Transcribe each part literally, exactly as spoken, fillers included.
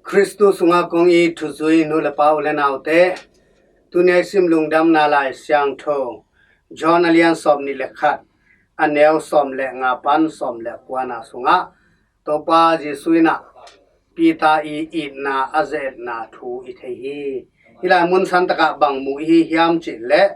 Khristu sungah kong it thuzui nu le pa, u le naute, tuni a i sim Lungdamna Lai Siangtho John a lian sawm nih le khat, a neu sawm le nga pan sawm le kuana sungah Topa Jesuh in ah Peter i itna a ze-etna thu i thei hi. Hih lai mun santakah bang mu i hi hiam cih leh,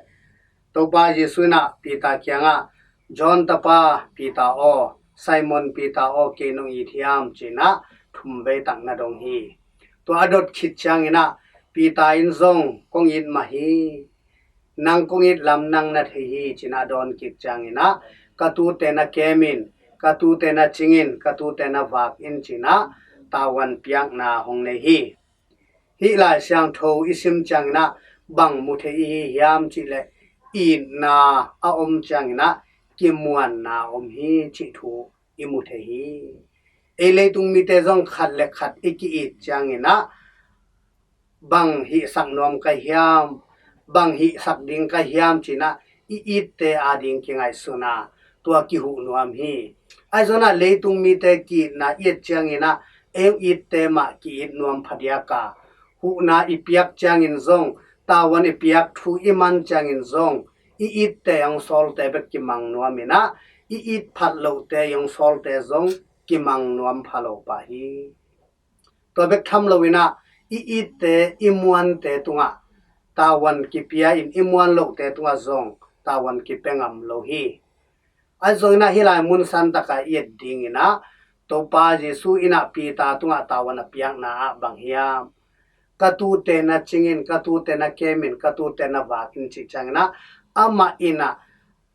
Topa Jesuh in ah Peter kiangah, "John tapa Peter aw, Simon Peter aw, kei nong it hiam?" ci-in ah thumvei tak na dong hi. Tua a dot khit ciangin ah Peter in zong, "Kong it mah hi, nang kong it lam nang na thei hi," ci-in ah a dawn kik ciangin ah, "Ka tuute na kem in, ka tuute na cing in, ka tuute na vak in," ci-in ah tavuan piakna hong nei hi. Hih Lai Siangtho i sim ciangin ah bang mu thei i hi hiam cih leh, itna a om ciangin ah kimuanna a om hi cih thu i mu thei hi. Ei leitung mite zong khat le khat i ki-it ciangin ah bang hihsak nuam ka hiam, bang hihsak ding ka hiam ci-in ah i itte ading kingaihsun a, tua kihuh nuam hi. Ahi zongin ah leitung mite ki-itna i et ciangin ah ei itte mah ki-it nuam phadiak a, huhna i piak ciangin zong, tavuan i piak thu i man ciangin zong, i itte i hong sawlte bek kimang nuam in ah, i it phat lohte i hong sawlte zong kimang nuam pha lo pah hi. Tua bek tham loin ah i itte, i muante tungah tavuan kipia in, i muan lohte tungah zong tavuan kipia ngam lo hi. Ahi zongin ah hih lai mun santakah i et dingin ah, Topa Jesuh in ah Peter tungah tavuan a piakna ah bang hiam, "Ka tuute na cing in, ka tuute na kem in, ka tuute na vak in," cih ciangin ah, amah in ah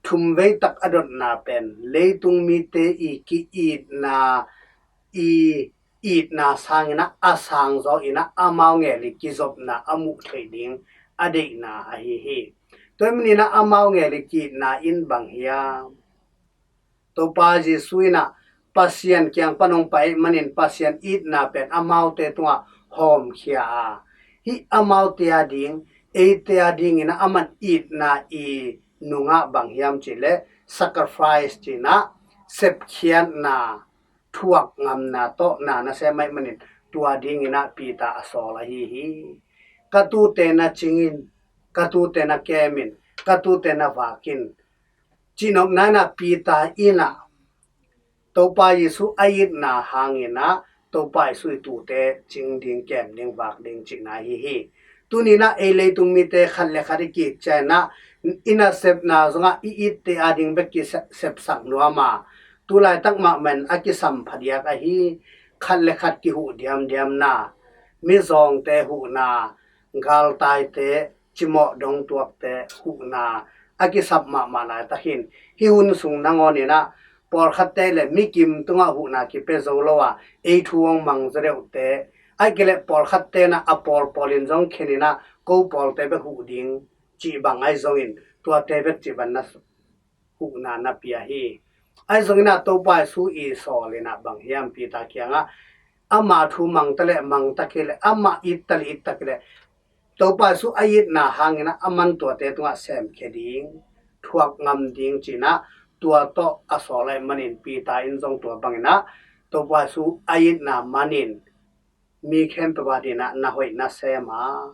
thumvei tak a dotna pen leitung mite i ki-itna, i itna sangin ah a sang zaw in ah amau ngel i kizopna a muh theih ding a deihna ahi hi. Tua ahih manin ah amau ngel i ki-itna in bang hiam, Topa Jesuh in ah Pasian kiang pan hong pai ahih manin Pasian itna pen amaute tungah hawmkhia a, hih amaute ading, eite adingin ah aman itna i nungah bang hiam cih leh, sacrifice ci-in ah sepkhiatna, thuak ngamna tawh na na sem ahih manin tua dingin ah Peter a sawl ahi hi. "Ka tuute na cing in, ka tuute na kem in, ka tuute na vak in," cihnopna in ah Peter in ah Topa Jesuh a itna hangin ah Topa Jesuh i tuute cing ding, kem ding, vak ding cihna ahi hi. Tuni in ah ei leitung mite khat le khat i ki-it ciangin ah i nasepna zongah i itte ading bek kisep, sepsak nuam a, tu laitak mahmah in a kisam phadiak ahi, khat le khat kihuh diamdiamna, mizawngte huhna, galtaite, cimawh dongtuakte huhna a kisap mahmah laitak hi in, hih hun sung nangawn in ah pawlkhatte le mikim tungah huhna kipia zo lo a, ei thu hong mang zaw deuhte, ahih kei leh pawlkhatte in ah a pawlpawl in zong khen in ah ko pawlte bek huh ding cih bang ahi zongin, tuate bek cih bang na huhna na pia hi. Ahi zongin ah Topa Jesuh i sawl in ah bang hiam, Peter kiangah ama thu mang ta leh mang ta kei leh, ama it ta leh it ta kei leh, Topa Jesuh a itna hangin ah aman tuate tungah semkhia ding, thuak ngam ding ci-in ah tua tawh a sawl ahih manin Peter in zong tua bangin ah Topa Jesuh a itna manin mi khempeuh adingin ah na hoih na sem a,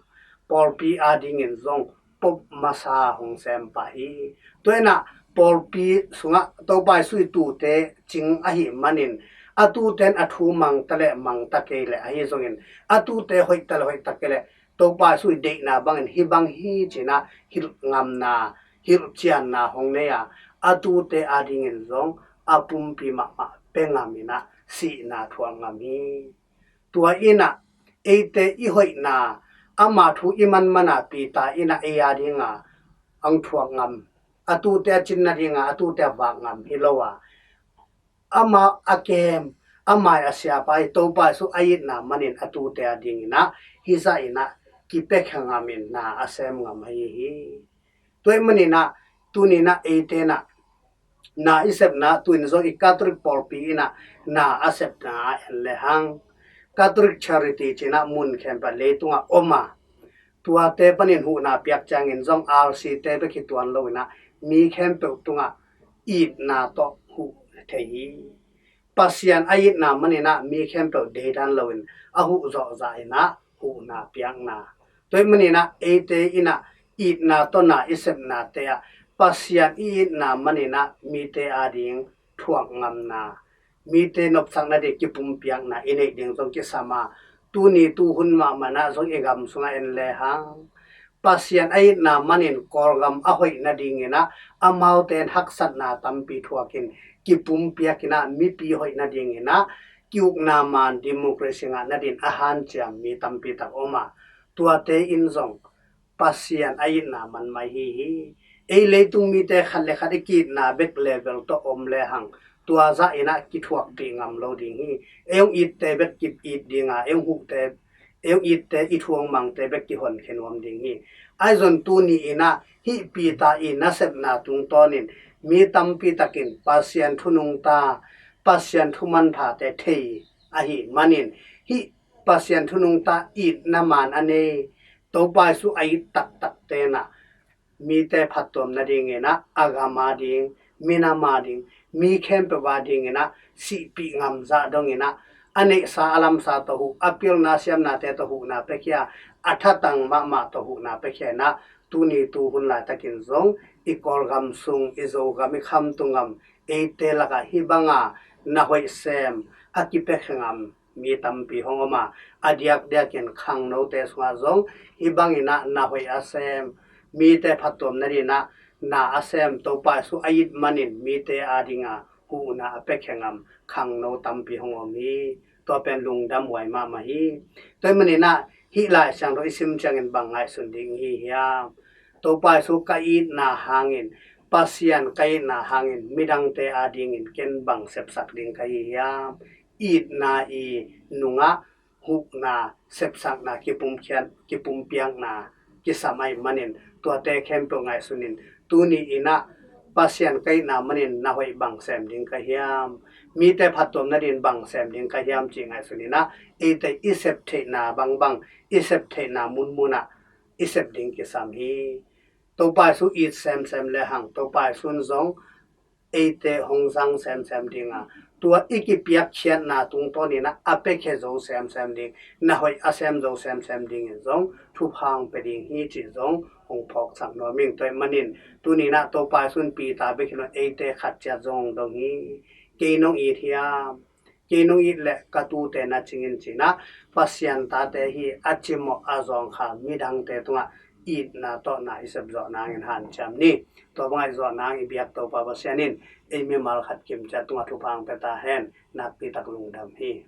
pawlpi adingin zong pop masa hong sem pah hi. Tua in ah pawlpi sungah Topa Jesuh i tuute cing ahih manin, a tuute in a thu mang ta leh mang ta kei leh ahi zongin, a tuute hoih ta leh hoih ta kei leh Topa Jesuh i deihna bangin hih bang hi ci-in ah hilh ngamna, hilh cianna hong nei a, a tuute adingin zong a pumpi mahmah pia ngam in ah sihna thuak ngam hi. Tua in ah eite i hoihna, ama thu i manman a Peter in ah ei ading a hong thuak ngam, a tuute a cin nading a, a tuute a vak ngam hi lo a, ama a kem, ama a siapa i Topa Jesuh a itna manin a tuute adingin ah hih zah in ah kipiakhia ngam in na a sem ngam ahi hi. Tua ahih manin ah tuni in ah eite in ah na i sepna, tu-in zong i Catholic pawlpi in ah na a sepna ah en lehang, Catholic Charity ci-in ah mun khempeuh leitungah om a, tuate panin huhna piak ciangin zong R C te bek hi tuan lo in ah mi khempeuh tungah itna tawh huh thei hi. Pasian a itna manin ah mi khempeuh deidan loin a huh zawh zah in ah huhna piakna. Tua ahih manin ah eite in ah itna tawh na i sepnate ah Pasian i itna manin ah mite ading thuak ngamna, mite nopsak nading kipumpiakna i neih ding zong kisam a, tuni tuhun mahmah in ah zong i gam sungah en lehang Pasian a itna manin Kawlgam a hoih nadingin ah amaute in haksatna tampi thuakin kipumpiak in ah mipi hoih nadingin ah ki-ukna man democracy ngah nadingin a hanciam mi tampi tak om a, tuate in zong Pasian a itna man mah hi hi. Ei leitung mite khat le khat i ki-itna bek level tawh om lehang tua zah in ah kithuakpih ngam lo ding hi. Ei hong itte bek ki-it ding a, ei hong huhte, ei hong itte, i thu hong mangte bek kihonkhia nuam ding hi. Ahi zong tuni in ah hih Peter i nasepna tungtawnin mi tampi takin Pasian thu nungta, Pasian thu manphate thei ahih manin hih Pasian thu nungta itna man a nei, Topa Jesu a it taktakte in ah mite phattuam nadingin ah a gam ading, minam ading, mi khempeuh adingin ah sihpih ngam zah dongin ah a neihsa a lamsa tawh huh, a pilna siamnate tawh huhna piakhia, a thatang mahmah tawh huhna piakhia in ah tuni tuhun laitakin zong i Kawlgam sung, i Zogam, i Khamtung gam, eite lakah hih banga na hoih sem a kipiakhia ngam mi tampi hong om a, a diakdiakin khangnote sungah zong hih bangin ah na hoih a sem, mite phattuam nadingin ah na a sem, Topa Jesu a it manin mite adinga huhna a piakhia ngam khangno tampi hong om hi. Tua pen lungdamhuai mahmah hi. Tua ahih manin ah hih Lai Siangtho i sim ciangin bang ngaihsun ding i hi hiam? Topa Jesu ka itna hangin, Pasian ka itna hangin midangte adingin ken bang sepsak ding ka hi hiam? Itna i nungah huhna, sepsakna, kipumkhiat, kipumpiakna kisam ahih manin tuate khempeuh ngaihsunin tuni in ah Pasian ka itna manin na hoih bang sem ding ka hiam? Mite phattuam nadingin bang sem ding ka hiam cih ngaihsunin ah eite i sep theihna bangbang, i sep theihna munmunah i sep ding kisam hi. Topa Jesu it semsem lehang Topa Jesu in zong eite hong zang semsem ding a, tua i kipiakkhiatna tungtawnin ah a piakhia zo semsem ding, na hoih a sem zo semsem dingin zong thupha hong pia ding hi cih zong hong phawksak nuam ing. Tua ahih manin tuni in ah Topa Jesu in Peter bek hi lo, eite khat ciat zong hong dong hi. Kei nong it hiam? Kei nong it leh ka tuute na cing in ci-in ah Pasian tate hi a cimawh a zawngkhal midangte tungah itna tawh na i sepzawh nangin hanciam ni. Tua bangah i zawh nang i biak Topa Pasian in ei mimal khat kim ciat tungah thupha hong pia ta hen. Nakpi tak lungdam hi.